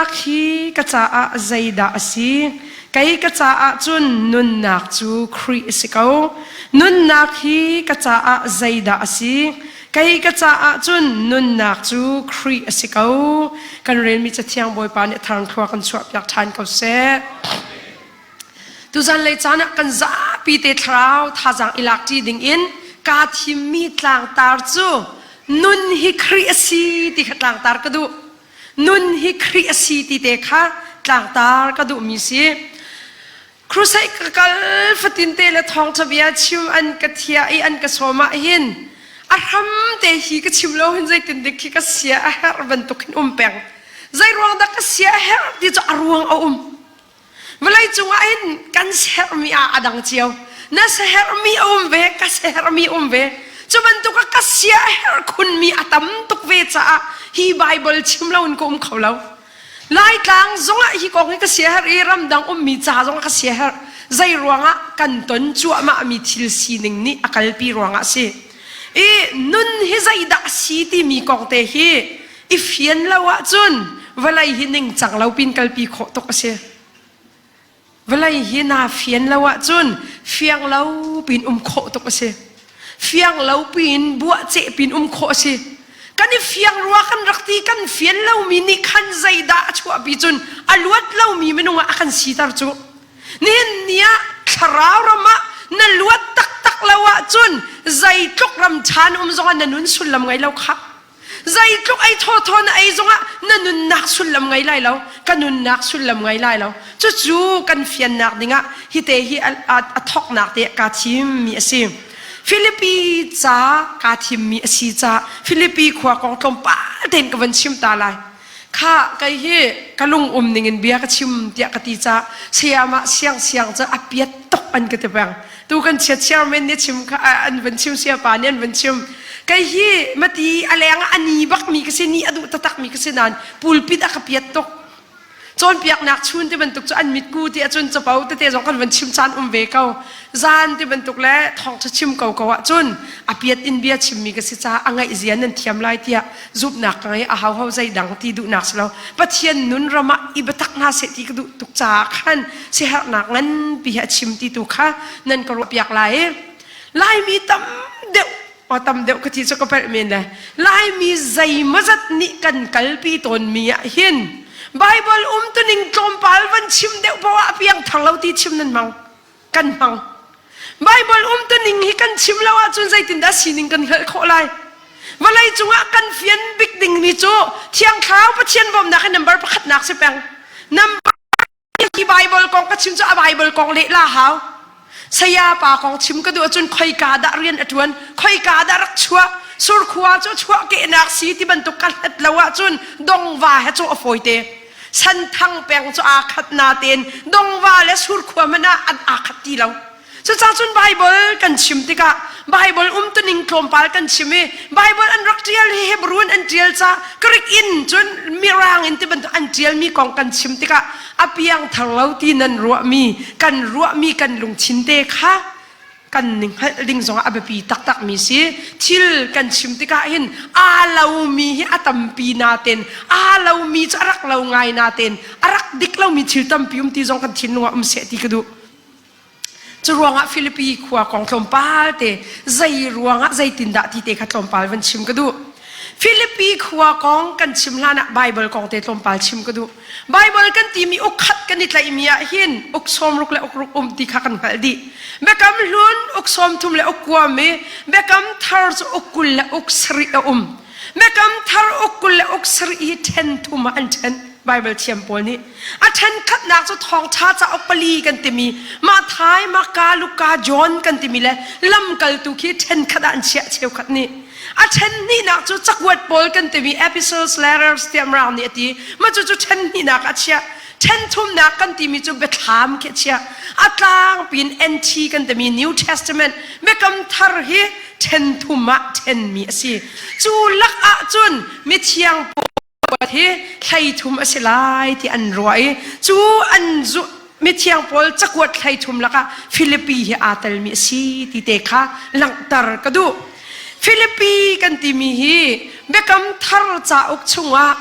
Nunnak hi ka caah zeidah a si? Kei ka caah cun nunnak cu Khrih a si ko. Nunnak hi ka caah zeidah a si? Kei ka caah cun nunnak cu Khrih a si ko. Kan relmi Cathiang Bawipa nih thangthlua kan chuahpiak ṭhan ko seh. Tuzan lei caan ah kan zapi te thlarau thazaang i lak ṭi ding in kaa thimmi tlangtar cu nun hi Khrih a si ti kha tlangtar ka duh. Nun hi Khrih a si ti te kha tlangtar ka duhmi si. Crusade ka kal fatin te le thawngṭha bia chim an ka thiah i an ka sawm ah hin a hram te hi ka chim lo hin zeitin dik khi ka sia a herh bantuk hin um peng. Zei ruang dah ka sia a herh ti cu a ruang a um. Vawlei cungah hin kan sermi ah a dang cio. Na sermi a um ve, ka sermi um ve. Cu bantuk ah ka sia a herh khunmi a tam tuk ve caah hi Baibal chim lo in ka um kho lo. Laitlang zongah hi kong hi ka sia herh i ramdang ummi ca zongah ka sia herh. Zei ruangah kan ton cuahmahmi thil sining nih a kalpi ruangah a si. I nun hi zeidah a si timi kong te hi i fian lo ahcun vawlei hi ningcang lo pin kalpi khawh tuk a si. Vawlei hi naa fian lo ahcun fiang lo pin um khawh tuk a si. Fiang lo pin buahceh pin um khawh a si. Kan i fiang rua kan rak ti kan fian lomi nih khan zeidah a chuahpi cun a luat lomi minung ah a kan siter cu. Nihin ni ah thlarau ram ah na luat taktak lo ahcun zeitluk ram ṭha na um zongah na nun sullam ngei lo khah. Zeitluk ei thawthaw na ei zongah na nunnak sullam ngei lai lo, ka nunnak sullam ngei lai lo. Cucu kan fiannak dingah hite hi a thoknak te kaa thimmi a si. Filipi ca kaa thimmi a si ca Filipi khua kong tlawmpal tein ka van chim ta lai. Kha kei hi ka lung um ningin bia ka chim tiah ka ti ca sayamah siang siang cu a piat tuk an ka ti peng. Tu kan chia chairman nih chim kha an van chim siapa nih an van chim. Kei hi mati a leng ah a ni bak mi ka si ni a duh taktak mi ka si nain pulpit a ka piat tuk. Cawnpiaknak chun ti bantuk cu an mitku ti ahcun capo tete zong kan van chim caan um ve ko. Zan ti bantuk le thawngṭha chim ko ko ahcun a piat in bia chimmi ka si caah a ngaih zia nan thiam lai tiah zumhnak ka ngei a hau ho zeidang ti duhnak si lo. Pathian nun ram ah i biatak hna seh ti ka duh tuk caah khan siaherhnak nganpi he a chim ti tu kha nan ka ruahpiak lai i Laimi tam deuh aw tam deuh ka ti cu ka palh men le Laimi zeimawzat nih kan kalpi tawnmi ah hin Baibal umtuning tlawmpal van chim deuh poah ah piangthar lo ti chim nan hmang kan hmang Baibal umtuning hi kan chim lo ahcun zeitindah sining kan hngalh khawh lai vawlei cungah kan fian bik dingmi cu Thiang Thlarau Pathian bawmnak hi number pakhatnak si peng number Hi Bible kong ka chim cu a Bible kong leh la hau. Saya pa kong chim ka duh ahcun khoika dah rian a ṭuan, khoika dah rak chuah, surkhua cu chuah kehnak si ti bantuk ka hlat lo ahcun dongva he cu a fawite. Santhang peng cu aa khat natein dongva le surkhua hmanh ah an aa khat ti lo. Cucaah cun Baibal kan chim tikah Baibal umtuning tlawmpal kan chim i Baibal an rak ṭial hi Hebrew in an ṭial ca Greek in cun Mirang in ti bantuk an ṭialmi kong kan chim tikah a piangthar lo ti nan ruahmi kan ruahmi kan lungthin te kha kan ning hngalh ding zongah a biapi taktakmi si thil kan chim tikah hin aa lomi hi a tampi naten aa lomi cu a rak lo ngai naten a rak dik lomi thil tampi um ti zong kan thinlung ah um seh ti ka duh Cu ruangah Filipi khua kong tlawmpal te zei ruangah zeitindah ti te kha tlawmpal van chim ka duh. Filipi khua kong kan chim hlan ah Bible kong te tlawmpal chim ka duh. Bible kan timi uk khat kan i tlaihmi ah hin uk sawmruk le uk ruk um ti kha kan hngalh dih. Biakam hlun uk sawmthum le uk kuam i biakam thar cu uk 20 le uk sarih a um. Biakam thar uk 20 le uk sarih hi ṭhen thum ah an ṭhen. Bible thiam pawl nih. A ṭhenkhatnak cu thawngṭha cauk pali kan timi Matthai, Marka, Luka, John kan timi le lamkaltu khi ṭhenkhat ah an chiah cheukhat nih. A ṭhen hnihnak cu cakuat pawl kan timi epistles, letters tiah Mirang nih a ti. Mah cucu ṭhen hnihnak ah a chiah. Ṭhen thumnak kan timi cu biathlam khi a chiah. A tlangpi in NT kan timi New Testament Biakam Thar hi ṭhen thum ah ṭhenmi a si. Cu lak ah cun mithiang pawl hi thleithum a si lai ti an ruah i cu an mithiang pawl cakuat thleithum lakah Filipi hi aa telmi a si ti te kha langhter ka duh. Filipi kan timi hi Biakam Thar cauk chungah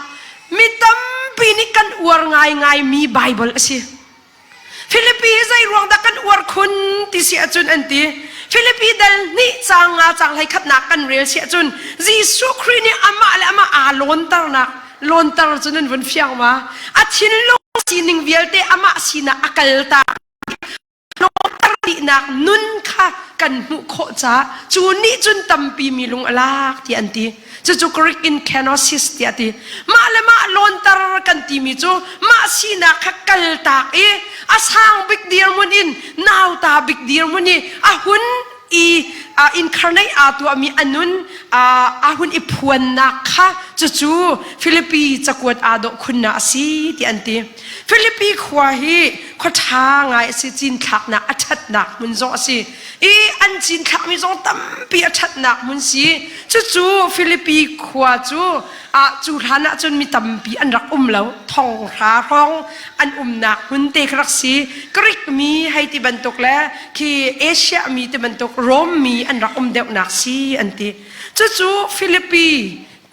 mi tampi nih kan uar. uar ngaingai mi Bible a si. Filipi hi zei ruang dah kan uar khun ti si ahcun an ti. Filipi dal hnih caang nga caang hlei khatnak kan rel si ahcun Jesuh Khrih nih amah le amah aa lawnternak lawnter cu nan vun fiang ma? A thinlung sining vialte amah sinah a kaltak lawmter dihnak nun kha kan hmuh khawh caah cu nih cun tampi mi lung a lak tiah an ti. Cucu Greek in kenosis tiah ti. Mah le mah lawnter kan timi cu mah sinak kha kaltak i a sang bik dirhmun in nauta bik dirhmun i a hun i incarnate aa tuahmi a nun a hun i phuannak kha cucu Filipi cakuat aa dawh khunnak a si ti an ti. Filipi khua hi khua ṭha ngai a si cinthlaknak a ṭhatnak hmun zong a si i an cinthlakmi zong tampi a ṭhatnak hmun si cucu Filipi khua cu ah cu hlan ah cun mi tampi an rak um lo thong hra hrawng an umnak hmun te kha rak si Greek mi hei ti bantuk le khi Asia mi ti bantuk Rom mi an rak um deuhnak si an ti cucu Filipi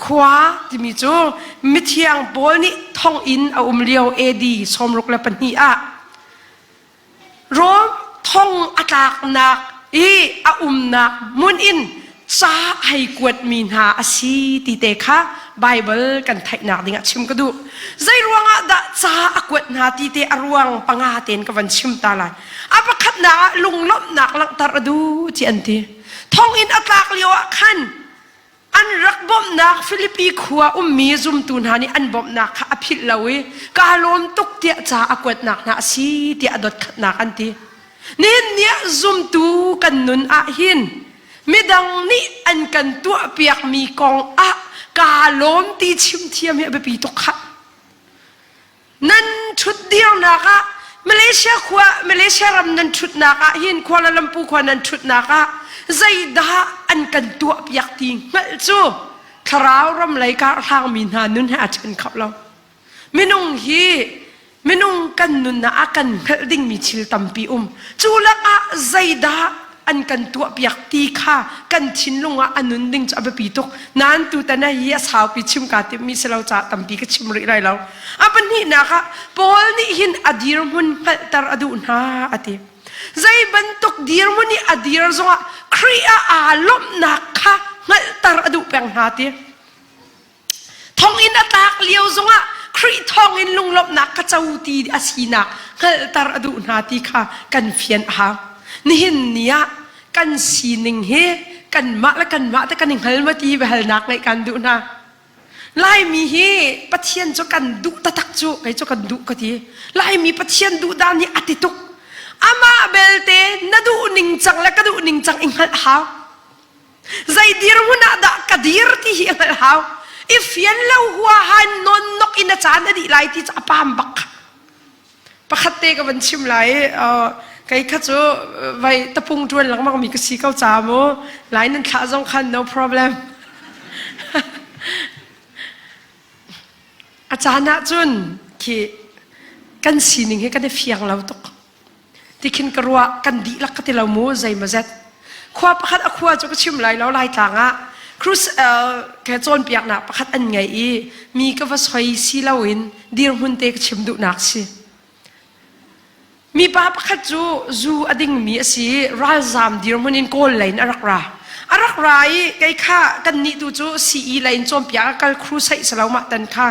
Khua timi cu mithiang Paul nih thonginn a um lio AD 62 ah Rom thong a tlaknak i a umnak hmun in ca hei kuatmi hna a si ti te kha Baibal kan theihnak dingah chim ka duh. Zei ruangah dah ca a kuat hna ti te a ruang panga tein ka van chim ta lai. A pakhatnak ah lunglawmhnak langhter a duh ti an ti. Thonginn a tlak lio ah khan An rak bawmhnak Filipi khua ummi zumtu hna nih an bawmhnak kha a philh lo i kaa lawm tuk tiah ca a kuatnak hna a si tiah a dotkhatnak an ti. Nihin ni ah zumtu kan nun ah hin midang nih an kan tuahpiakmi kong ah kaa lawm ti chim thiam hi a biapi tuk khah. Nan ṭhutdirnak ah Malaysia khua Malaysia ram nan ṭhutnak ah hin Kuala Lumpur khua nan ṭhutnak ah zeidah an kan tuahpiak ti hngalh cu thlarau ram lei karhlangmi hna nun he aa ṭhen kho lo. Minung hi minung kan nunnak ah kan hngalh dingmi thil tampi um. Cu lakah zeidah an kan tuahpiak ti kha kan thinlung ah a nun ding cu a biapi tuk. Nain tutan hi a saupi chim kaa timhmi si lo caah tampi ka chim rih lai lo. A pahnihnak ah Paul nih hin a dirhmun hngalhter a duh hna a ti. Zei bantuk dirhmun i a dir zongah Khrih ah aa lawmhnak kha hngalhter a duh peng hna ti. Thonginn a tlak lio zongah Khrih thawngin lunglawmhnak ka co ti a sinak hngalhter a duh hna ti kha kan fian a hau. Nihin ni ah kan sining hi kanmah le kanmah te kan i hngal ma ti biahalnak ngeih kan duh hna. Laimi hi Pathian cu kan duh taktak cu kei cu kan duh ka ti. Laimi Pathian duh dan hi a ti tuk. Amah belte na duh ning cang le ka duh ning cang i hngalh hau. Zei dirhmun ah dah ka dir ti hi a hngalh hau. I fian lo huaha in nawn nok in a caan a dih lai ti cu a pam bak. Pakhat te ka van chim lai i kei kha cu vai tapung ṭuan lengmang mi ka si ko ca mu lai nan thlah zong khan no problem. A caan ah cun khi kan sining hi kan i fiang lo tuk. Tikhin ka ruah kan dihlak ka ti lo mu zeimawzet. Khua pakhat a khua cu ka chim lai lo Laitlang ah cruise ke cawnpiaknak pakhat an ngei i mi ka va soi si loin dirhmun te ka chim duhnak si. Mipa pakhat cu zu a dingmi a si i ralzam dirhmun in Kawl lei in a rak ra. A rak ra i kei kha kannih tu cu CE lei in cawnpiak a kal crusade si lo mah tan kha.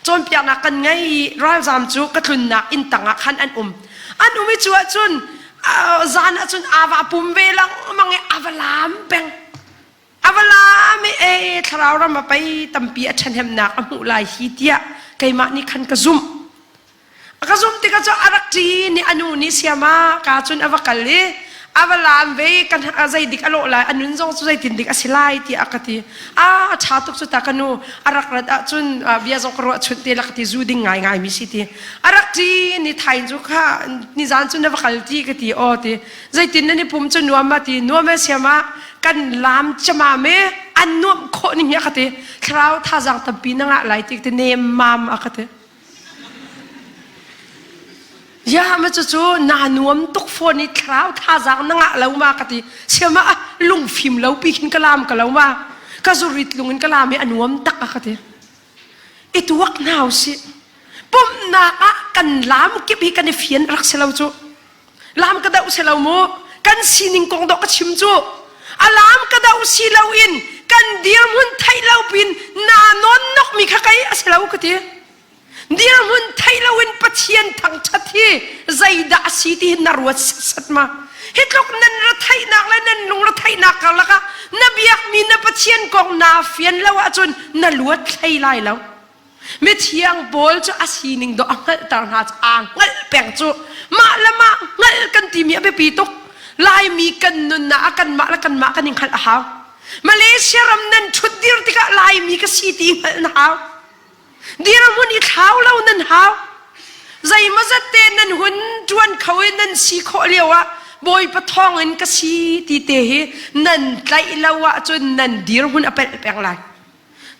Cawnpiaknak kan ngei i ralzam cu ka tlunnak inn tangah khan an um. An um i cu ahcun zan ahcun aa va pum ve lengmang i a va laam peng. A va laam i e thlarau ram a pei tampi a ṭhahnemnak a hmuh lai hi tiah keimah nih khan ka zumh. A ka zumh tikah cu a rak ṭi nih a nu nih siama ka cun a va kal i a va laam ve i kan zei dik a lawh lai a nun zong cu zeitin dik a si lai tiah a ka ti. A a ṭha tuk cu ta ka nu a rak rat ahcun bia zong ka ruah chunh te la ka ti zu ding ngaingai mi si ti. A rak ṭi ni thain cu kha nizan cu na va kal ti ka ti aw ti. Zeitin nan i pum cu nuam ma ti nuam e siama kan laam camam e an nuamh khawh ning hi a ka ti. Thlarau thazaang tampi na ngah lai ti ka ti nem mam a ka ti. Ya ma cu cu na nuam tuk fawn i thlarau thazaang na ngah lo ma ka ti. Siama ah lungfim lo pi khin ka lam ka lo ma. Ka zurit lung in ka lam i a nuam tak a ka ti. I tuak hna usih. Pumhnak ah kan lam kip hi kan i fian rak si lo cu. Lam ka doh si lo mu. Kan sining kong dawh ka chim cu. A lam ka doh si lo in kan dirhmun theih lo pin naa nawn nok mi kha kei a si lo ka ti. Dirhmun theih loin Pathian thangṭhat hi zeidah a si ti hi na ruat setsat ma? Hi tluk nan ra theihnak le nan lung ra theihnak karlak ah na biakmi na Pathian kong naa fian lo ahcun na luat hlei lai lo. Mithiang Paul cu a sining dawh a hngalhter hna cu aa hngalh peng cu mah le mah hngalh kan timi a biapi tuk. Laimi kan nunnak ah kanmah le kanmah kan i hngalh a hau. Malaysia ram nan ṭhut dir tikah Laimi ka si ti hngalh na hau. Dirhmun i thlau lo nan hau. Zeimawzat te nan hun ṭuan kho i nan si khawh lio ah Bawipa thawng in ka si ti te hi nan tlaih lo ahcun nan dirhmun a pelh peng lai.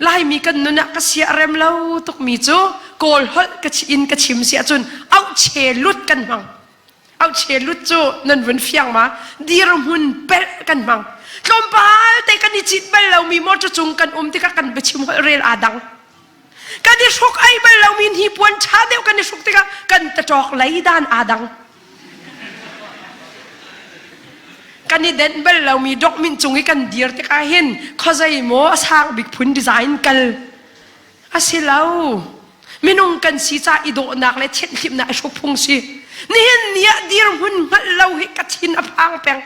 Laimi kan nun ah ka sia rem lo tukmi cu Kawl holh ka in ka chim si ahcun auhche lut kan hmang. Auhche lut cu nan vun fiang ma dirhmun pelh kan hmang. Tlawmpal te kan i cit bal lomi motor cung kan um tikah kan biachim holh rel aa dang. Kan i hruk ai bal lomi hnipuan ṭha deuh kan i hruk tikah kan taṭawk lei dan aa dang. Kan i denh bal lomi dawkmin cung i kan dir tikah hin khuazei maw a sang bik phun design kal A si lo. Minung kan si ca i dawhnak le thianhhlimhnak i hruk phung si. Nihin ni ah dirhmun hngalh lo hi ka thin a phang peng.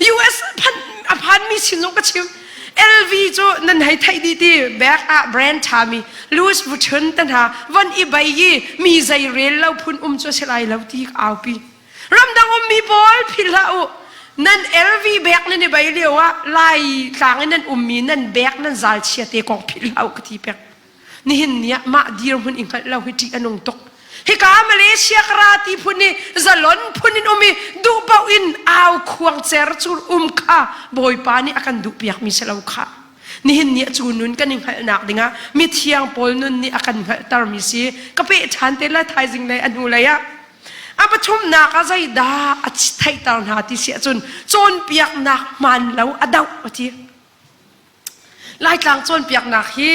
US phan a phanmi sin zong ka chim. LV cu nan hei theih dih ti bag ah brand ṭhami Louis Vuitton te hna von i bei i mi zei rel lo phun um cu a si lai lo ti ka aupi. Ramdang ummi pawl philh hlah u. Nan LV bag nan i bei lio ah Lai tlang in nan ummi nan bag nan zal chia te kong philh hlah u ka ti pek. Nihin ni ah mah dirhmun i hngalh lo hi ṭih a nung tuk. Hika Malaysia ka ra ti phun i zalon phun in um i duh paoh in au khuang cer cur um kha Bawipa nih a kan duh piakmi si lo kha. Nihin ni ah cu nun kan i hngalhnak dingah mithiang Paul nun nih a kan hngalhtermi si. Ka peh ṭhan te lai thaizing lei a hnu lei ah. A pathumnak ah zeidah a theihter hna ti si ahcun cawnpiaknak hmaan lo a doh a ti. Laitlang cawnpiaknak hi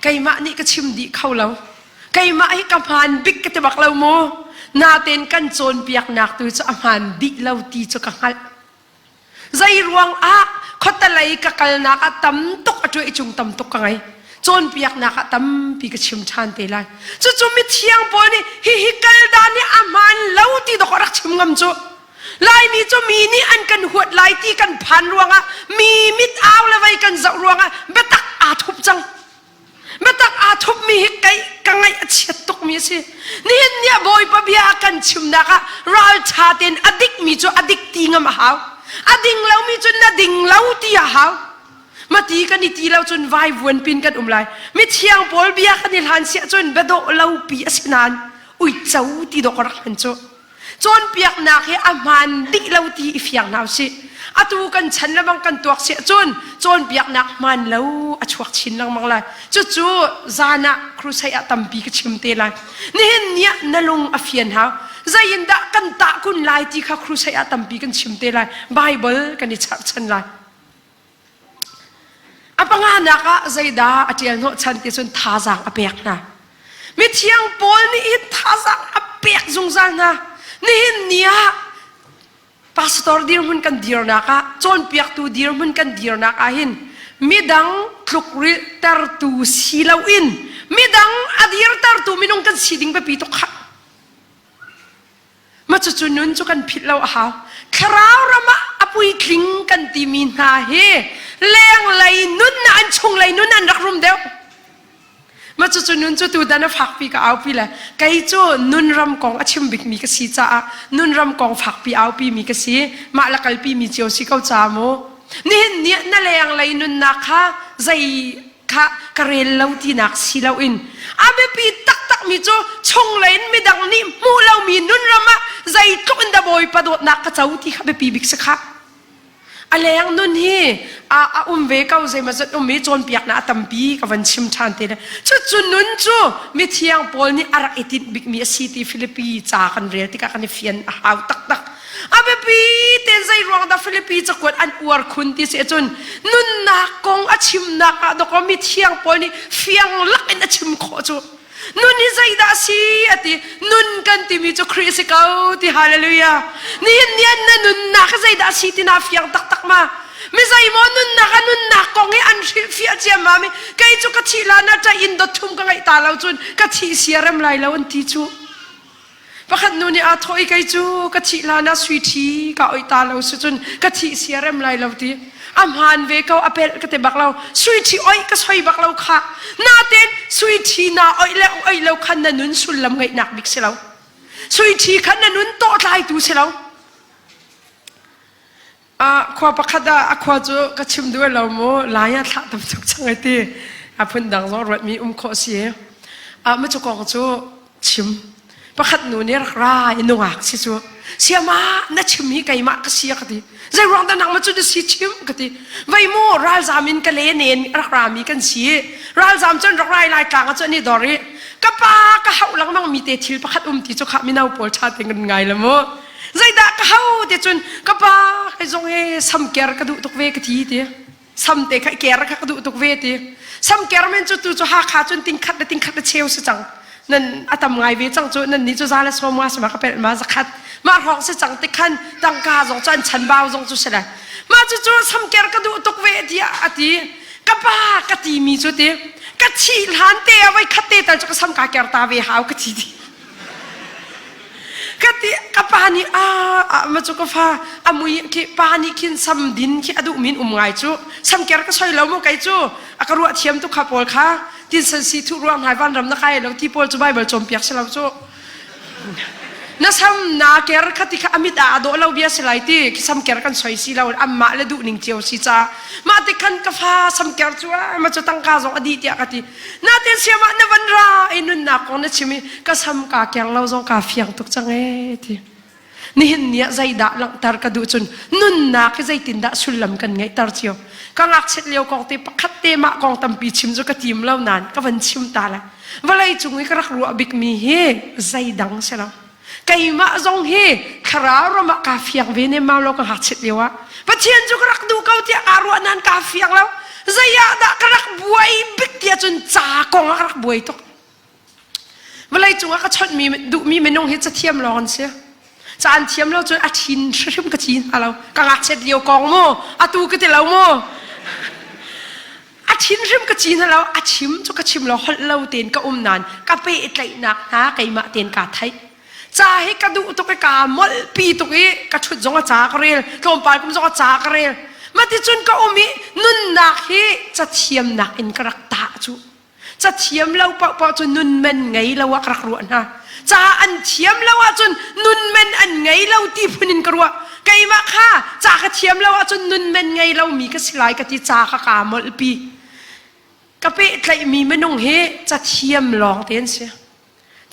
keimah nih ka chim dih kho lo. Keimah hi ka hmaan bik ka ti bak lo mu. Natein kan cawnpiaknak tu cu a hmaan dih lo ti cu ka hngalh. Zei ruang ah khuatelei ka kalnak ah tam tuk a ṭuai cung tam tuk ka ngei. Cawnpiaknak ah tampi ka chim ṭhan te lai. Cucu mithiang pawl nih hihi kal dan hi a hmaan lo ti dawk a rak chim ngam cu. Laimi cu mi nih an kan huat lai ti kan phan ruangah mi mit au le vei kan zoh ruangah biatak aa thup cang. Biatak aa thupmi hi kei ka ngaih a chiat tukmi a si. Nihin ni ah Bawipa bia a kan chimnak ah ralṭha tein a dikmi cu a dik ti ngam a hau. A ding lomi cu na ding lo ti a hau. Mati kan i ti lo cun vaivuan pin kan um lai. Mithiang pawl bia kan i hlan siah cun biadawh lo pi a si nain uico ti dawh ka rak hman cu. Cawnpiaknak hi a hmaan dih lo ti i fiang hna usih. Atu kan chan le bang kan tuak siah cun cawnpiaknak hmaan lo a chuak chin lengmang lai. Cucu zan ah crusade ah tampi ka chim te lai. Nihin ni ah na lung a fian hau. Zei in dah kan tah kun lai ti kha crusade ah tampi kan chim te lai. Bible kan i charhchan lai. A panganak ah zeidah a ṭial hnawhchan ti cun thazaang a pek hna. Mithiang Paul nih hin thazaang a pek zungzal hna. Nihin ni ah pastor dirhmun kan dirnak ah cawnpiaktu dirhmun kan dirnak ah hin midang tlukrilhtertu si loin midang a dirtertu minung kan si ding biapi tuk khah. Ma cucu nun cu kan philh lo a hau. Thlarau ram ah a puitling kan timi hna hi lenglei nun na an chunglei nun an rak rum deuh. Ma cucu nun cu tutan a fakpi ka aupi le kei cu nun ram kong a chim bikmi ka si caah nun ram kong fakpi aupi mi ka si. Mah la kalpi mi cio si ko ca mu. Nihin ni na lenglei nunnak kha zei kha ka rel lo tinak si loin a biapi taktakmi cu chunglei in midang nih hmuh lomi nunram ah zeitluk in dah Bawipa dawtnak ka co ti kha biapi bik si khah. A leng nun hi a, a um ve ko zeimawzat um i cawnpiaknak a tampi ka van chim ṭhan te le cucu nun cu mithiang Paul nih a rak i tinh bikmi a si ti Filipi ca kan rel tikah kan i fian a hau taktak. A biapi tein zei ruang dah Filipi cakuat an uar khun ti si ahcun nunnak kong a chimnak ah dawkaw mithiang Paul nih fiang lak in a chim khawh cu. Nun hi zeidah a si a ti. Nun kan timi cu Khrih a si ko ti hallelujah. Nihin ni ah na nunnak hi zeidah a si ti naa fiang taktak ma? Mi zeimaw nunnak a nunnak kong hi an hrilhfiah ciammam i kei cu ka thih hlan ah ṭah inn dot thum ka ngeih ta lo cun ka thih sia rem lai lo an ti cu. Pakhat nu nih aa thawh i kei cu ka thih hlan ah sui ṭhi ka oih ta lo si cun ka thih sia rem lai lo ti. A hmaan ve ko a pelh ka ti bak lo. Sui ṭhi oih ka soi bak lo khah. Natein sui ṭhi naa oih le oih lo khan na nun sullam ngeihnak bik si lo. Sui ṭhi khan na nun tawhtlaitu si lo. Ah khua pakhat ah a khua cu ka chim duh lo mu lai ah thlah tam tuk cang ai ti a phun dang zong ruatmi um khawh si ah ma cu kong cu chim pakhat nu nih rak ra i nungak si cu siama na chim hi keimah ka si ka ti zei ruang dah nang ma cu na si chim ka ti vei mu ralzam in ka le nen rak ra mi kan si ralzam cun rak rai lai tlang ah cun i dor i ka pa ka hauh lengmang mi te thil pakhat um ti cu kha mino pawl tha te ngan ngai la mu Zeidah ka hau ti cun ka pa hei zong he samker ka duh tuk ve ka ti ti. Sam te kha ker kha ka duh tuk ve ti. Samker men cu tu cu Hakha cun tingkhat le tingkhat le cheu si cang. Nan a tam ngai ve cang cu nan ni cu za le sawm nga sama ka pelh ma zakhat. Mah hrawng si cang ti khan tangka zong cu an chanbau zong cu si lai. Mah cu cu samker ka duh tuk ve tiah a ti. Ka pa ka ti mi cu ti. Ka thih hlan te ah voi khat te tal cu ka sam ka ker ta ve hau ka ti ti. Ka ti ka pa nih a ma cu ka fa a mui khi pa nih khin sam din khi a duh min um ngai cu samker ka soi lo mu kei cu a ka ruah thiam tu kha pawl kha tin san si thu ruang ngai van ram na kai lo ti pawl cu bible cawnpiak si lo cu na sam na ker kha ti kha amit ah a dawh lo bia si lai ti khi sam ker kan soi si lo amma le duh ning cio si ca mah ti khan ka fa sam ker cu ma cu tangka zong a di tiah ka ti Natin siam ah na van ra i nunnak kong na chim i ka sam kaa keng lo zong kaa fiang tuk cang ee ti. Nihin ni ah zeidah langhter ka duh cun nunnak hi zeitindah sullam kan ngeihter cio. Ka ngakchiat lio kong te pakhat te mah kong tampi chim cu ka tim lo nain ka van chim ta lai. Vawlei cung i ka rak ruah bikmi hi zeidang si lo. Keimah zong hi thlarau ram ah kaa fiang ve nemmau lo ka ngakchiat lio ah. Pathian cu ka rak duh ko tiah kaa ruah nain kaa fiang lo. Zei ah dah ka rak buai bik tiah cun ca kong ah ka rak buai tuk. Vawlei cung ah ka chawnhmi duhmi minung hi cathiam lawng an si. Ca an thiam lo cun a thin hrimhrim ka ci hna lo. Ka ngakchiat lio kong mu, atu ka ti lo mu. A thinhrim ka ci hna lo, a chim cu ka chim lo, holh lo tein ka um nain ka pehtlaihnak hna keimah tein kaa theih. Ca hi ka duh tuk i kaa molhpi tuk i ka ṭhut zong a ca ka rel, tlawmpal kum zong a ca ka rel. Maticun ka um i nunnak hi cathiamnak in ka rak tah cu. Cathiam lo paohpaoh cu nunmen ngei lo ah ka rak ruah hna. Ca an thiam lo ahcun nunmen an ngei lo ti phun in ka ruah. Keimah kha ca ka thiam lo ahcun nunmen ngei lomi ka si lai ka ti ca kha kaa molhpi. Ka pehtlaihmi minung hi cathiam lawng te an si.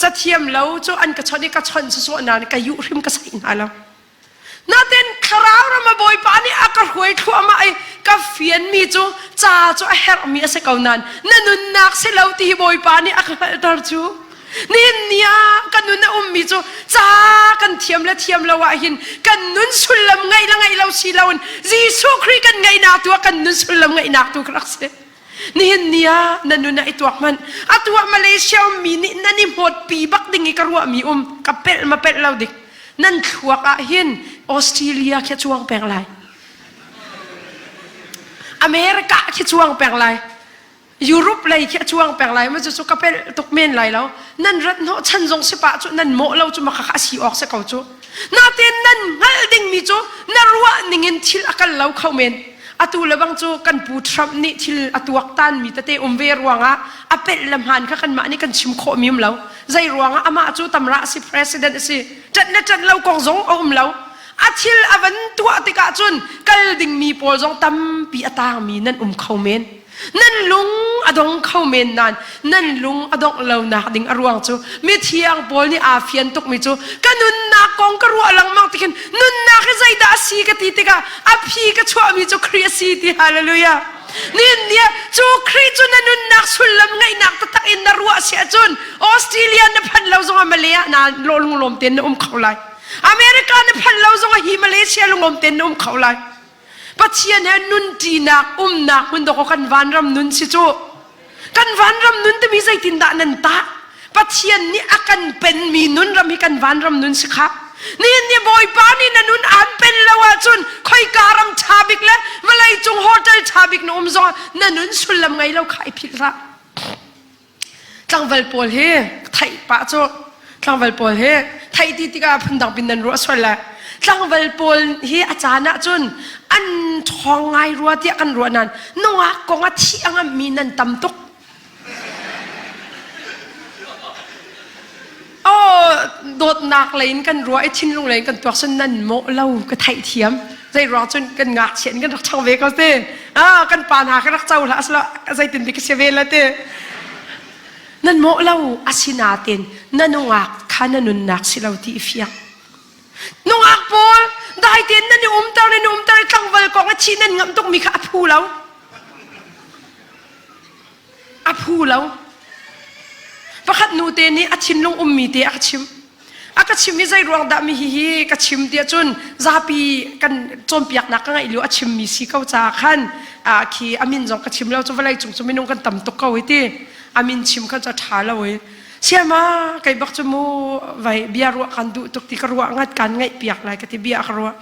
Cathiam lo cu an ka chawnh i ka chawnh sawsawh nain ka yuh hrim ka saih hna lo. Natin thlarau ram a Bawipa nih a ka hruai thluahmah i ka fianmi cu ca cu a herhmi a si ko nain na nunnak si lo ti hi Bawipa nih a ka hngalhter cu. Nihin ni ah ka nun a ummi cu ca kan thiam le thiam lo ah hin kan nun sullam ngeih le ngeih lo si loin Jesuh Khrih kan ngeihnak tu ah kan nun sullam ngeihnak tu ka rak si. Nihin ni ah na nun ah i tuak hmanh. Atu ah Malaysia ummi nih nan i hmawtpi bak ding i ka ruahmi um ka pelh ma pelh lo dik. Nan thluak ah hin Australia khi a cuang peng lai. America khi cuang peng lai. Europe lei khi a cuang peng lai ma cu cu ka pelh tuk men lai lo. Nan rat hnawh chan zong si pah cu nan mawh lo cu ma kha a si awk si ko cu. Natin nan hngalh dingmi cu na ruah ning in thil a kal lo kho men. Atu le bang cu kan pu Trump nih thil a tuaktanmi tete um ve ruangah a pelh le hmaan kha kanmah nih kan chim khawhmi um lo. Zei ruangah amah cu tamra a si president a si. Ṭanh le ṭanh lo kong zong a um lo. A thil a van tuah tikah cun kal dingmi pawl zong tampi a tangmi nan um kho men. Nan lung a dong kho men nain nan lung a dongh lonak ding a ruang cu mithiang Paul nih aa fian tukmi cu ka nunnak kong ka ruah lengmang tikhin nunnak hi zeidah a si ka ti tikah a phi ka chuahmi cu Khrih a si ti hallelujah. Nihin ni ah cu Khrih cu na nunnak sullam ngeihnak taktak in na ruah si ahcun Australia na phanh lo zongah Malay ah na lunglawm tein na um kho lai. America na phanh lo zongah hi Malaysia lungawm tein na um kho lai. Pathian he nunṭinak umnak hmun dawkaw kan vanram nun si cu. Kan vanram nun timi zeitindah nan tah? Pathian nih a kan penmi nun ram hi kan vanram nun si kha. Nihin ni Bawipa nih na nun aan pen lo ahcun khoika ram ṭha bik le vawlei cung hotel ṭha bik na um zong na nun sullam ngei lo kha i philh hlah. Tlangval pawl hi theih pah cu tlangval pawl hi theih ti tikah phundang pin nan ruah sual lai. Tlangval pawl hi a caan ahcun an ṭhawng ngai rua tiah kan ruah nain nungak kong a thih a ngamhmi nan tam tuk. Oh, dawtnak lei in kan ruah i thinlung lei in kan tuak cun nan mawh lo ka theih thiam. Zei ruang cun kan ngakchia in kan rak chang ve ko te. Ah, kan pa hna kan rak co hlah asilo zeitin dik si ve la te. Nan mawh lo asinain na nungak kha na nunnak si lo ti i fiang. Nungak pawl dai tein nan i umter nan i umter i tlangval kong a thi nan ngamh tukmi kha a phu lo. A phu lo. Pakhat nu te nih a thinlung ummi te a ka chim. A ka chim i zei ruang dah mi hihi ka chim tiah cun zapi kan cawnpiaknak ka ngeih lio a chimmi si ko caah khan khi a min zong ka chim lo cu vawlei cung cu minung kan tam tuk ko hi ti. A min chim khan cu a ṭha lo i. Siama kei bak cu mu vai bia ruah kan duh tuk ti ka ruah ngat kan ngaih piak lai ka ti bia ka ruah.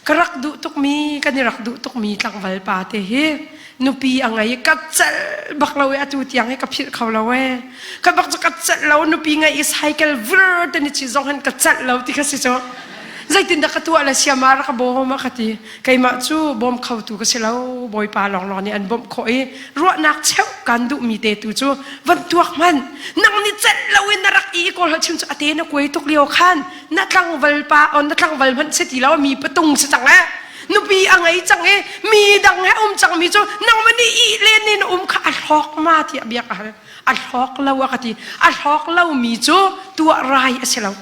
Ka rak duh tukmi kan i rak duh tukmi tlangval pa te hi nupi a ngei i ka celh bak lo i atu tiang hi ka philh kho lo ee. Ka bak cu ka celh lo nupi ngei i cycle vir te ni chi zong hin ka celh lo ti kha si cu. Zeitindah ka tuah le siama rak ka bawm a ka ti. Keimah cu bawm khotu ka si lo Bawipa lawnglawng nih an bawmh khawh i ruahnak cheuh kan duhmi te tu cu van tuak hmanh. Nang nih celh lo in na rak i kawl chim cu a te na kuai tuk lio khan na tlangval pa on na tlangval hmanh si ti lo mi patung si cang eh nupi a ngei cang i mi dang he um cang mi cu nangmah nih ih len in um kha a hlawk ma tiah bia ka hal a hlawk lo a ka ti a hlawk lo mi cu tuah rai a si lo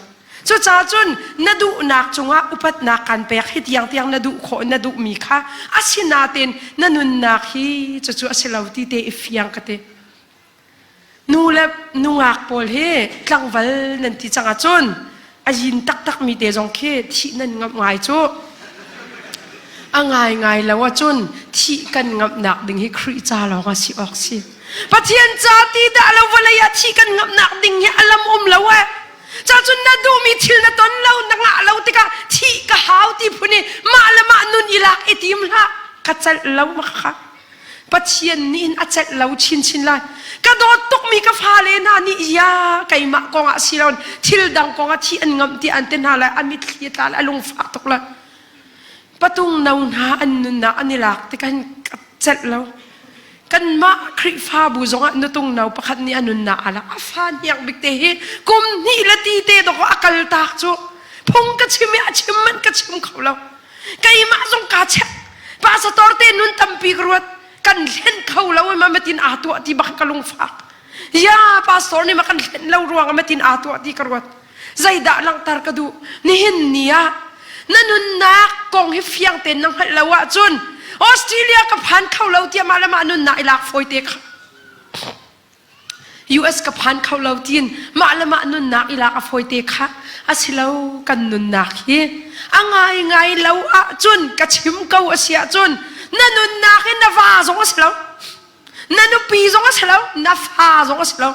cucaah cun na duhnak cungah upatnak kan pek hi tiang tiang na duh khawh na duh mi kha asinain na nunnak hi cucu a si lo ti te i fiang ka ti Nu le nungak pawl hi tlangval nan ti cang ahcun a yin taktakmi te zong khi thih nan ngamh ngai cu. A ngaingai lo ahcun thih kan ngamhnak ding hi Khrih ca lawng ah si awk si. Pathian ca ti dah lo vawlei ah thih kan ngamhnak ding hi a lam um lo eh. Ca cun na duhmi thil na ton lo, na ngah lo tikah thih ka hau ti phun i mah le mah nun i lak i tim hlah. Ka celh lo ma kha. Pathian nih hin a celh lo chinchin lai. Ka dawt tukmi ka fale hna nih ya keimah kongah si lo thil dang kongah thi an ngamh ti an ti hna lai a mitthli a tla lai a lungfak tuk lai. Patung no hna an nunnak an i lak tikah hin ka celh lo. Kanmah Khrihfabu zongah nutung no pakhat nih a nunnak a lak. A fa hniang bik te hi kum hnih le ti te dawk a kal tak cu phung ka chim i a chim manh ka chim kho lo. Keimah zong kaa check. Pastor te nun tampi ka ruat. Kan hlen kho lo ma matin aa tuah ti bak ka lungfak. Ya pastor nih ma kan hlen lo ruang matin aa tuah ti ka ruat. Zeidah langhter ka duh? Nihin ni ah na nunnak kong hi fiang tein na hngalh lo ahcun Australia ka phan kho lo tiah mah le mah nunnak i lak fawi te kha. US ka phan kho lo tiin mah le mah nunnak i lak a fawi te kha a si lo kan nunnak hi a ngai ngai lo ahcun ka chim ko a si ahcun na nunnak hi na va zong a si lo na nupi zong a si lo na fa zong a si lo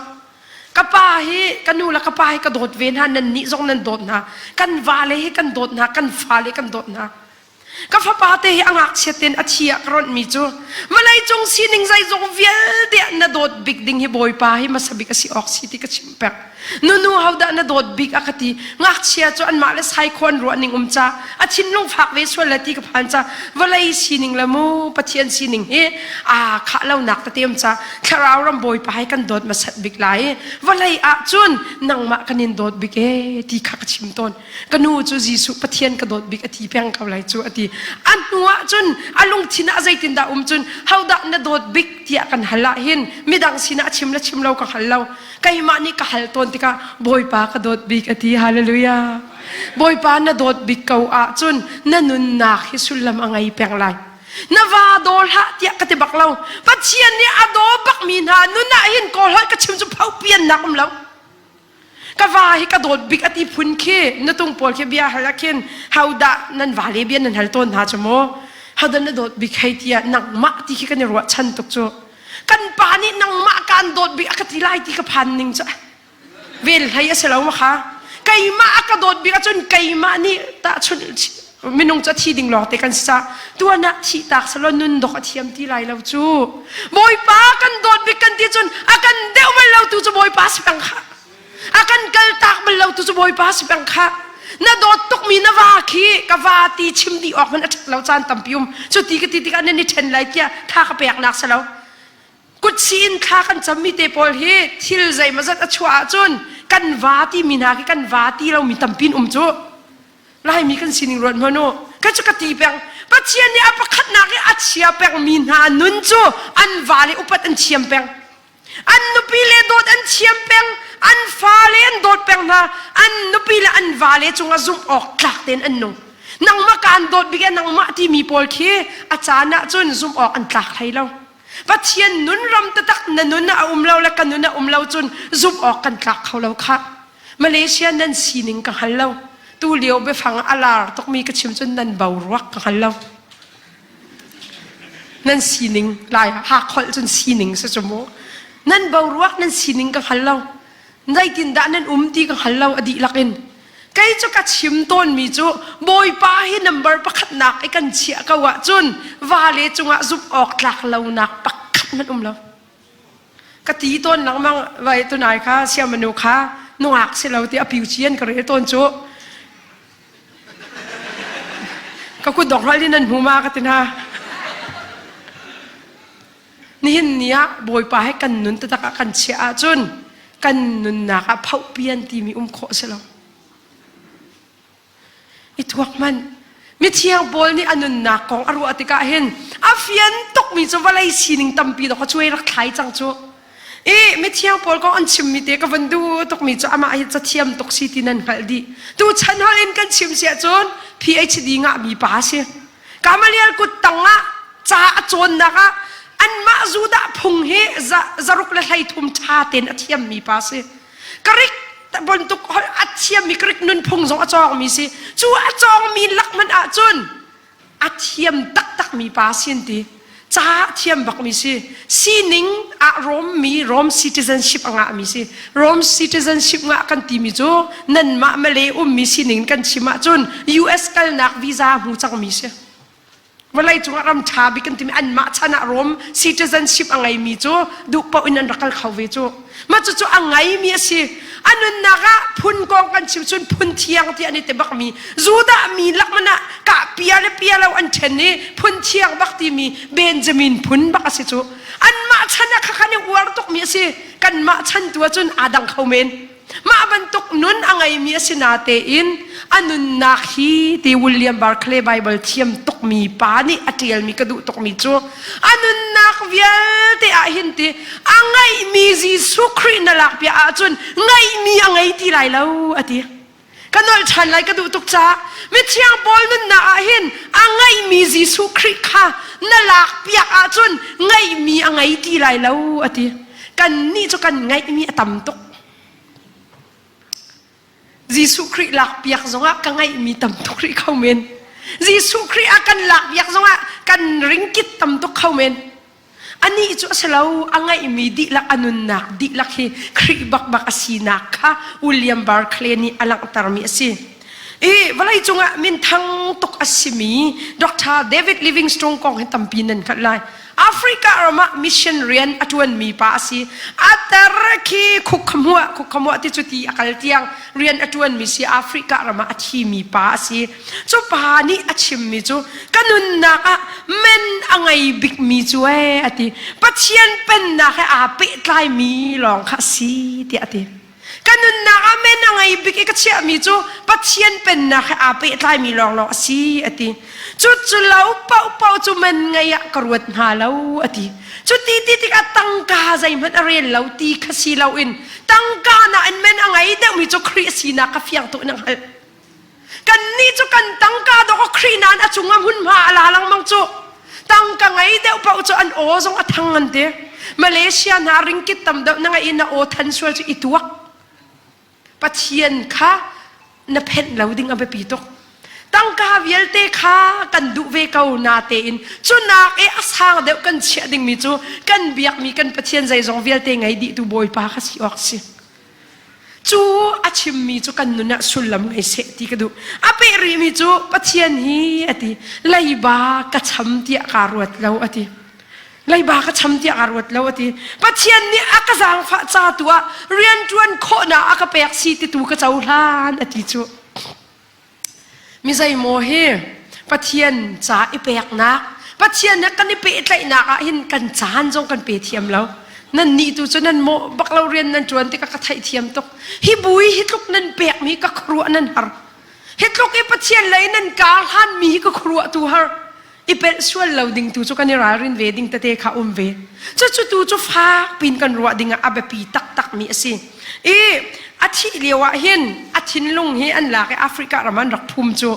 ka pa hi ka nu le ka pa hi ka dawt ve hna nan nih zong nan dawt hna kan va le hi kan dawt hna kan fa le kan dawt hna Ka fapa te hi a ngakchiat tein a thi ah ka ronhmi cu vawleicung sining zeizong vialte ah na dawt bik ding hi Bawipa hi hmasa bik a si awk si ti ka chim pek. Nunu hodah na dawt bik a ka ti. Ngakchia cu anmah le saikhaw an ruah ning um ca a thinlung fak ve sual le ti ka phan ca vawlei sining le mu Pathian sining hi aa khah lonak tete um ca thlarau ram Bawipa hi kan dawt hmasat bik lai vawlei ah cun nangmah kan in dawt bik ee ti kha ka chim tawn. Ka nu cu Jesuh Pathian ka dawt bik a ti peng ko lai cu a ti. A hnu ah cun a lungthin ah zeitindah um cun hodah na dawt bik tiah kan hal ah hin midang sinah a chim le chim lo ka hngal lo. Keimah nih ka hal tawn tikah Bawipa ka dawt bik a ti. Hallelujah. Bawipa na dawt bik ko ahcun na nunnak hi sullam a ngei peng lai. Na va daw hlah tiah ka ti bak lo. Pathian nih a daw bakmi hna nun ah hin kawl holh ka chim cu phopiannak um lo. Ka va hi ka dawt bik a ti phun khi nutung pawl khi bia hal ah khin hodah nan va le bia nan hal tawn hna cu mu hodah na dawt bik hei tiah nangmah ti khi kan i ruahchan tuk cu kan pa nih nangmah kaan dawt bik a ka ti lai ti ka phan ning cu. Vel hlei a si lo ma kha? Keimah a ka dawt bik ahcun keimah nih tahchunh minung cu a thi ding lawng te kan si ca tuan ah thih tak selaw nun dok a thiam ti lai lo cu. Bawipa kan dawt bik kan ti cun a kan deuh bal lo tu cu Bawipa si peng kha. A kan kal tak bal lo tu cu Bawipa si peng kha. Na dawt tukmi na va khi ka va ti chim dih awk hmanh a ṭhat lo caan tampi um. Cu ti ka ti tikah nan i ṭhen lai tiah tha ka peknak si lo. Kutsi in thla kan cammi te pawl hi thil zeimawzat a chuah ahcun kan va timi hna khi kan va ti lomi tampi in um cu. Laimi kan sining ruat hmanh u. Ka cu ka ti peng. Pathian nih a pakhatnak i a chia pengmi hna nun cu an va le upat an thiam peng. An nupi le dawt an thiam peng. An fale an dawt peng hna. An nupi le an vale cungah zumh awk tlak tein an nung. Nangmah kaan dawt bik e nangmah timi pawl khi a caan ah cun zumh awk an tlak hlei lo. Pathian nun ram taktak na nun ah a um lo le ka nun ah um lo cun zumh awk kan tlak kho lo khah. Malaysia nan sining ka hngal lo. Tu lio biafang a lar tukmi ka chim cun nan boruak ka hngal lo. Nan sining lai hakholh cun sining si cu mu. Nan boruak nan sining ka hngal lo. Zeitindah nan um ti ka hngal lo a dihlak in. Kei cu ka chim tawnmi cu Bawipa hi number pakhatnak i kan chiah ko ahcun vale cungah zumh awk tlak lonak pakhat hmanh um lo. Ka ti tawn lengmang vai tunai kha siamanu kha nungak si lo ti a piu ci an ka rel tawn cu. Ka kut dok hral in an hmu ma ka ti hna. Nihin ni ah Bawipa he kan nun taktak ah kan chiah ahcun kan nunnak ah phohpian timi um khawh si lo. I tuak hmanh. Mithiang Paul nih a nunnak kong a ruah tikah hin a fian tukmi cu vawlei sining tampi dawk a cuai rak thlai cang cu. I mithiang Paul kong an chimmi te ka van duh tukmi cu amah hi cathiam tuk si ti nan hngalh dih. Tu chan holh in kan chim siah cun PhD ngahmi pa a si. Gamaliel kut tangah ca a cawnnak ah anmah Judah phung hi zaruk le 13 ṭha tein a thiammi pa si. Greek bantuk holh a thiammi Greek nunphung zong a cawngmi si. Cu a cawngmi lak hmanh ahcun a thiam taktakmi pa si an ti. Ca a thiam bakmi si. Sining ah Rome mi Rome citizenship a ngahmi si. Rome citizenship ngah kan timi cu nanmah Malay ummi sining kan chim ahcun US kalnak visa hmu cangmi si. Vawlei cungah ram ṭha bik kan timi anmah chan ah Rome citizenship a ngeimi cu duh paoh in an rak kal kho ve cu. Mah cucu a ngeimi a si. A nunnak ah phun kong kan chim cun phun thiang ti an i ti bakmi Judah mi lak man ah kah pia le pia lo an ṭhen i phun thiang bak timi Benjamin phun bak a si cu. Anmah chan ah khakhan i uar tukmi a si. Kanmah chan tu ahcun aa dang kho men. Mah bantuk nun a ngeimi a si natein a nunnak hi ti William Barclay Bible thiam tukmi pa nih a ṭialmi ka duh tukmi cu a nunnak vialte ah hin ti a ngeihmi Jesuh Khrih na lak piah ahcun ngeihmi a ngei ti lai lo a ti. Ka nolh ṭhan lai ka duh tuk caah mithiang Paul nunnak ah hin a ngeihmi Jesuh Khrih kha na lak piak ahcun ngeihmi a ngei ti lai lo a ti. Kannih cu kan ngeihmi a tam tuk. Jesuh Khrih lak piak zongah ka ngeihmi tam tuk rih kho men. Jesuh Khrih a kan lak piak zongah kan ringkit tam tuk kho men. Anih cu a si lo, a ngeihmi dihlak a nunnak dihlak hi Khrih bakbak a sinak kha William Barclay nih a langhtermi a si. I vawlei cungah minthang tuk a simi Dr. David Livingstone kong hi tampi nan hngalh lai. Africa ram ah mission rian a ṭuanmi pa a si. A ter khi khukhamuah khukhamuah ti cu ti a kal tiang rian a ṭuanmi si Africa ram ah a thimi pa a si. Cu pa nih a chimmi cu ka nunnak ah men a ngei bikmi cu ee a ti. Pathian pennak he aa pehtlaimi lawng kha a si tiah a ti. Ka nunnak ah men a ngei bik i ka chiahmi cu Pathian pennak he aa pehtlaimi lawnglawng a si a ti. Cu cu lo paohpaoh cu men ngei ah ka ruat hna lo a ti. Cu ti ti tikah tangka zeihmanh a rel lo ti kha si loin tangka nain men a ngei deuhmi cu Khrih sinak kha fiang tuk in a hngalh. Kannih cu kan tangka dawk a Khrih nain a cungah hmunhma a la lengmang cu. Tangka ngei deuh paoh cu an aw zong a thang an ti. Malaysia hna ringkit tam deuh na ngeih in na aw than sual cu i tuak. Pathian kha na phenh lo ding a biapi tuk. Tangka vialte kha kan duh ve ko na tein cunak i a sang deuh kan chiah dingmi cu kan biakmi kan Pathian zeizong vialte ngei dih tu Bawipa kha si awk si. Cu a chimmi cu kan nun ah sullam ngei seh ti ka duh. A peh rihmi cu Pathian hi a ti. Leiba ka cham tiah kaa ruat lo a ti. Leiba ka cham tiah kaa ruat lo a ti. Pathian nih a ka zaangfah ca tu ah rianṭuan khawhnak a ka pek si ti tu ka cohlan a ti cu. Mi zeimaw hi Pathian ca i peknak, Pathian he kan i pehtlaihnak ah hin kan caan zong kan pe thiam lo. Nan nih tu cu nan mawh bak lo rian nan ṭuan tikah ka theihthiam tuk. Hi bui hi tluk nan pekmi ka khuaruah nan har. Hi tluk i Pathian lei nan kar hlanmi hi ka khuaruah tu har. I pelh sual lo ding tu cu kan i ralrin ve ding tete kha um ve. Cucu tu cu fak pin kan ruah ding ah a biapi taktakmi a si. I a thih lio ah hin a thinlung hi an lak i Africa ram an rak phum cu.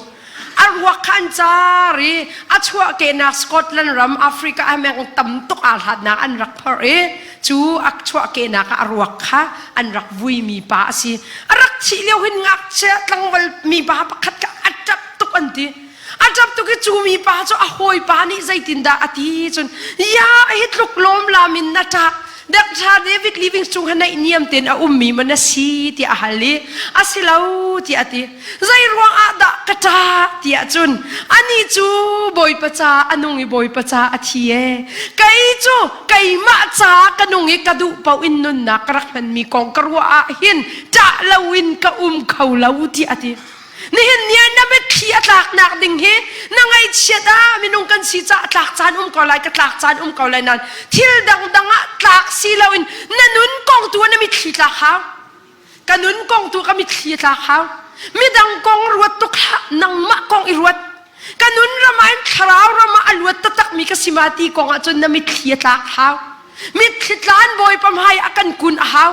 A ruak kha an car i a chuahkehnak Scotland ram Africa ah meng tam tuk aa hlatnak an rak phorh i cu a chuahkehnak ah a ruak kha an rak vuimi pa a si. A rak thih lio hin ngakchia tlangval mi pa pakhat kha a ṭap tuk an ti. A ṭap tuk i cu mipa cu a hawipa nih zeitindah a ti cun ya hi tluk lawmlam in na ṭah Dr. David Livingstone ha naih niam tein a ummi ma na si tiah a hal i a si lo tiah a ti zei ruang ah dah ka ṭah tiah cun anih cu Bawipa ca a nung i Bawipa ca a thi e kei cu keimah ca ka nung i ka duh paoh in nunnak ka rak hmanmi kong ka ruah ah hin ṭah loin ka um kho lo tiah a ti Nihin ni ah na mitthli a tlaknak ding hi na ngaihchiat ah minung kan si caah tlak caan um ko lai ka tlak caan um ko lai nain thil dangdang ah tlak si loin na nun kong tu ah na mitthli tlak hau. Ka nun kong tu ka mitthli a tlak hau. Midang kong ruat tuk hlah nangmah kong i ruat. Ka nun ram ah in thlarau ram ah a luat taktakmi ka si ma ti kong ah cun na mitthli a tlak hau. Mitthli tlan Bawipa hmai ah kan kun a hau.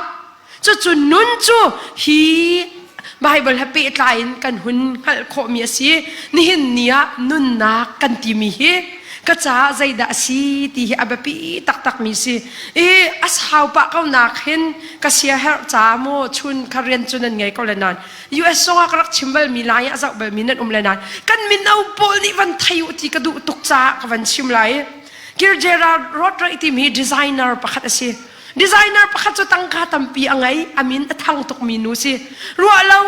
Cucu nun cu hi Baibal he pehtlai in kan hun hngalh khawhmi a si. Nihin ni ah nunnak kan timi hi ka caah zeidah a si ti hi a biapi taktakmi si. I a sau pah ko nak hin ka siaherh ca maw chun kha rian cu nan ngei ko le nain US zong ah ka rak chim balmi lai ah zoh balmi nan um le nain kan mino pawl nih van thei u ti ka duh tuk caah ka van chim lai. Kir Gerard Rodriguez timi designer pakhat a si. Designer pakhat cu tangka tampi a ngei, a min a thang tukmi nu si. Ruah lo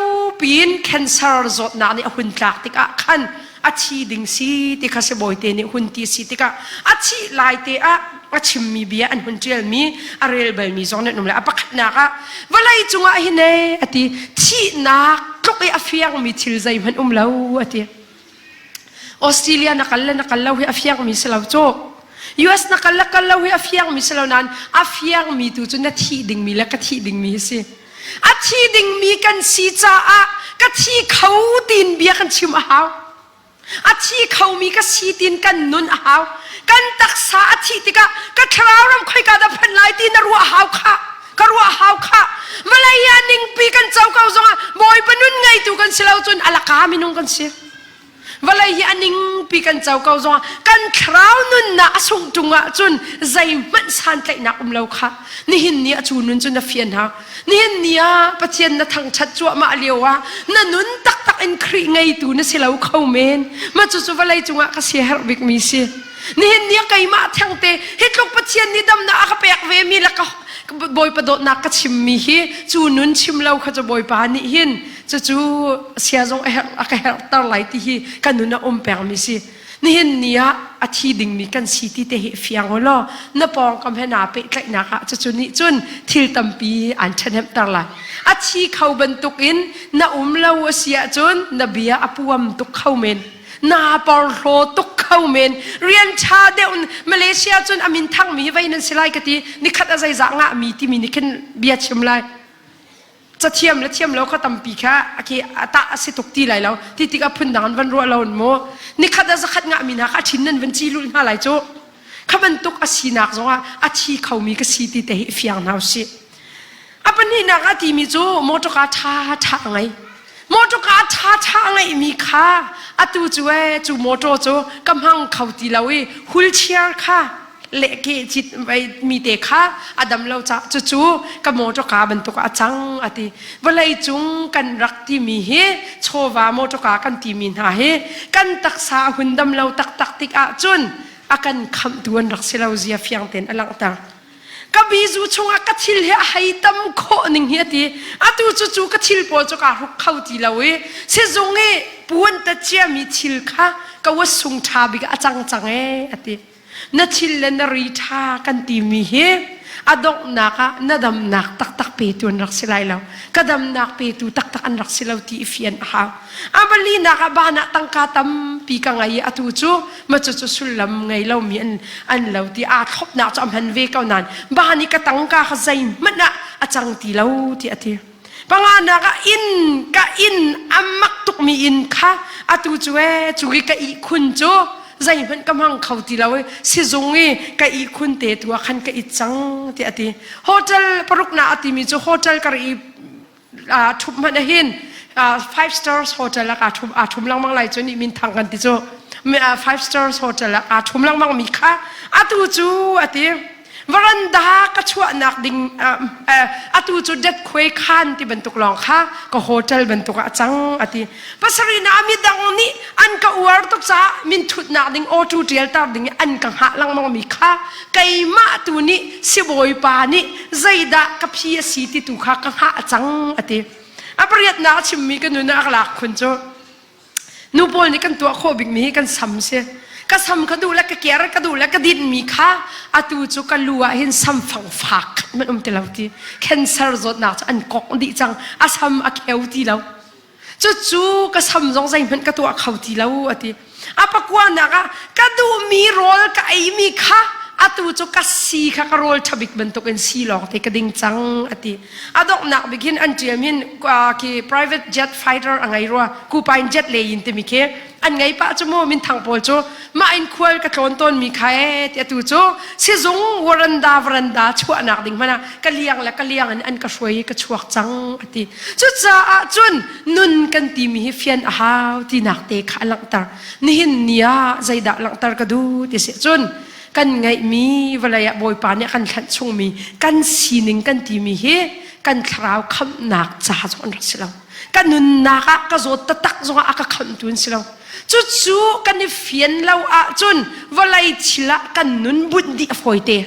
piin cancer zawtnak nih a hun tlak tikah khan a thi ding si ti kha sibawi te nih hun ti si tikah a thih lai te ah a chimmi bia an hun ṭialmi a rel balmi zong nih an um le a pakhatnak ah vawlei cungah hin ee a ti thihnak tluk i a fiangmi thil zeihmanh um lo a ti. Australia na kal le na kal lo hi a fiangmi si lo cu. US na kal le kal lo hi a fiangmi si lo nain a fiangmi tu cu na thih dingmi le ka thih dingmi hi si. A thi dingmi kan si caah ka thi kho tiin bia kan chim a hau. A thi khomi ka si tiin kan nun a hau. Kan taksa a thih tikah ka thlarau ram khoika dah phanh lai ti na ruah hau khah. Ka ruah hau khah. Vawlei ah ningpi kan co ko zongah Bawipa nun ngeitu kan si lo cun alaka minung kan si. Vawlei hi a ningpi kan co ko zongah kan thlarau nunnak a sungh ṭung ahcun zeihmanh santlaihnak um lo kha nihin ni ah cu nun cu na fian hau. Nihin ni ah Pathian na thangṭhat cuahmah lio ah na nun taktak in Khrih ngeitu na si lo kho men. Mah cucu vawlei cungah ka siaherh bikmi si. Nihin ni ah keimah thengte hi tluk Pathian nih damnak a ka pek ve mi le ka Bawipa dawtnak ka chimmi hi cu nun chim lo kha cu Bawipa nih hin cucu sia zong a herh a ka herhter lai ti hi ka nun a um pengmi si nihin ni ah a thi dingmi kan si ti te hi fiang u law na pawngkam he naa pehtlaihnak ah cucu nih cun thil tampi an ṭhahnemter lai a thi kho bantukin na um lo a si ahcun na bia a puam tuk kho men naa porhlaw tuk kho men rian ṭha deuh Malaysia cun a min thangmi hi vei nan si lai ka ti nikhat a zeizah ngahmi timi nih khin bia chim lai cathiam le thiam lo kha tampi kha a ke a tah a si tuk ti lai lo ti tikah phundang an van ruah lo mu nikhat a zakhat ngah mi hna kha a thin nan van ci lul hna lai cu kha bantuk a sinak zongah a thi khomi ka si ti te hi fiang hna usih a pahnihnak a timi cu motorka tha tha ngei motorka tha tha ngeih mi kha atu cu e cu motor cu ka hmang kho ti lo i wheelchair kha lehke cit mi te kha a dam lo ca cucu ka motor ka bantuk a cang a ti vawlei cung kan rak timi hi chawva motor ka kan timi hna hi kan taksa a hun dam lo taktak tik ahcun a kan khamhtu an rak si lo zia fiang tein a langhter. Ka bizu chungah ka thil hi a hei tam khawh ning hi a ti. Atu cu cu ka thil pawl cu kaa hruk kho ti lo i sizung i puan ta ciami thil kha ka wa sung ṭha bik ah a cang cang ee a ti. Na thil le na ri ṭha kan timi hi a donghnak ah na damnak taktak petu an rak si lai lo. Ka damnak petu taktak an rak si lo ti i fian a hau. A palinak ah ban ah tangka tampi ka ngei i atu cu ma cucu sullam ngei lomi an an lo ti aa thlopnak cu a hman ve ko nain ban i ka tangka kha zeihmanh ah a cang ti lo ti a ti. Panganak ah inn ka inn a mak tukmi inn kha atu cu ee cu i ka ihkhun cu zeihmanh ka hmang kho ti lo i sizung i ka ihkhun te tu ah khan ka it cang ti a ti. Hotel paruknak a timi cu hotel kar i ṭhup hmanh ahhin five stars hotel ah aa ṭhum aa ṭhum lengmang lai cu nih min thang kan ti cu five stars hotel ah aa ṭhum lengmang mi kha atu cu a ti varanda ka chuahnak ding atu cu det khuai khan ti bantuk lawng kha ka hotel bantuk ah a cang a ti pasarih na midang nih an ka uar tuk caah min thutnak ding auto ṭial tar ding i an ka hngah lengmang mi kha keimah tu nih sibawipa nih zeidah ka phi a si ti tu kha ka hngah cang a ti. A pariatnak a chimmi ka nun ah a lak khun cu nu pawl nih kan tuah khawh bikmi hi kan sam si. Ka sam ka duh le ka ker ka duh le ka dinmi kha atu cu ka lu ah hin sam fang fak khat hmanh um ti lo ti. Cancer zawtnak cu an kok dih cang. A sam a kheu ti lo. Cucu ka sam zong zeihmanh ka tuah kho ti lo a ti. A pakuanak ah ka duhmi rawl ka eimi kha atu cu ka si kha ka rawl ṭhabik bantukin si lawng te ka ding cang a ti. A donghnak bik hin an ṭiam hin khi private jet fighter a ngei rua kupain jet le in timi khi an ngei pah cu mu minthang pawl cu mah in khual ka tlawn tawnmi kha ee ti atu cu sizung waranda varanda chuahnak ding hmanh ah ka liang le ka liang in an ka hruai i ka chuak cang a ti. Cucaah cun nun kan timi hi fian a hau tinak te kha a langhter. Nihin ni ah zeidah langhter ka duh ti si cun kan ngeihmi vawlei ah Bawipa nih a kan thlanh chungmi kan sining kan timi hi kan thlarau khamhnak ca zong an rak si lo. Ka nunnak ah ka zawt taktak zongah a ka khamhtu an si lo. Cucu kan i fian lo ahcun vawlei thil ah kan nun bunh dih a fawite.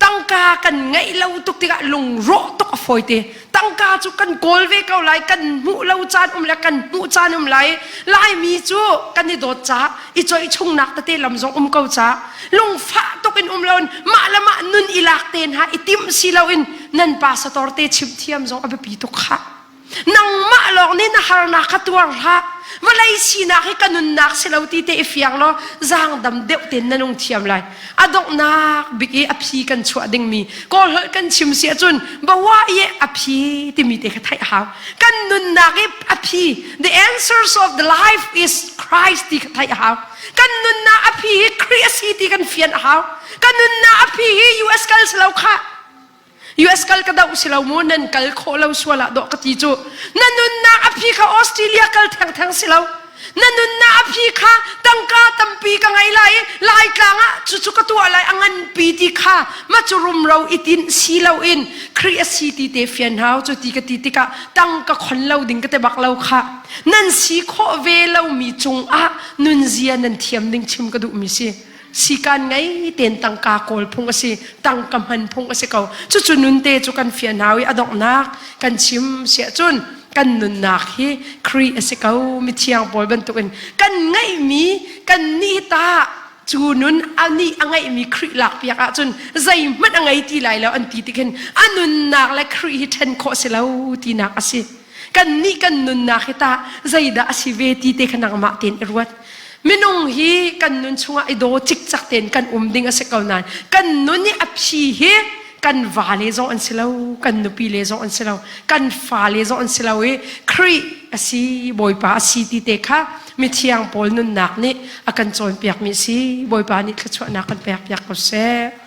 Tangka kan ngeih lo tuk tikah lungrawh tuk a fawite. Tangka cu kan kawl ve ko lai, kan hmuh lo caan um le kan hmuh caan um lai. Laimi cu kan i dawt caah i coih chungnak tete lam zong um ko caah lungfah tuk in um loin mah le mah nun i lak te hna i timh si loin nan pastor te chimh thiam zong a biapi tuk khah. Nangmah lawng nih na harnak kha tuar hlah. Vawlei sinak hi ka nunnak si lo ti te i fiang law zaangdam deuh tein na nung thiam lai. A donghnak bik i a phi kan chuah dingmi kawlholh kan chim si ahcun bawa i a phi timi te kha theih a hau. Kan nunnak i a phi the answers of the life is Christ ti kha theih a hau. Kan nunnak a phi hi Khrih a si ti kan fian a hau. Kan nunnak a phi hi US kal si lo khah. US kal ka doh si lo mu nan kal khawh lo sual ah dawh ka ti cu na nunnak a phi kha Australia kal thengtheng si lo na nunnak a phi kha tangka tampi ka ngei lai i Laitlang ah cucu ka tuah lai a nganpi ti kha ma cu rumro i tin si lo in Khrih a si ti te fian hau cu ti ka ti tikah tangka khon lo ding ka te bak lo kha nan si khawh ve lomi cungah nunzia nan thiam ding chim ka duhmi si Sikan ngei ten tangka kawl phung a si, tangka hman phung a si ko. Cucu nun te cu kan fian hau i a donghnak kan chim siah cun kan nunnak hi Khrih a si ko. Mithiang pawl bantukin kan ngeihmi kan nih ta cu nun a nih a ngeihmi Khrih lakpiak ahcun zeihmanh a ngei ti lai lo an ti tik hin a nunnak le Khrih hi ṭhen khawh si lo tinak a si. Kan nih kan nunnak hi tah zeidah a si ve ti te kha nangmah tein i ruat. Minung hi kan nun chungah i daw cikcak tein kan um ding a si ko nain kan nun i a phi hi kan vale zong an si lo, kan nupi le zong an si lo, kan fale zong an si lo i Khrih a si, Bawipa a si ti te kha mithiang Paul nunnak nih a kan cawnpiakmi a si. Bawipa nih thluachuahnak kan pekpiak ko seh.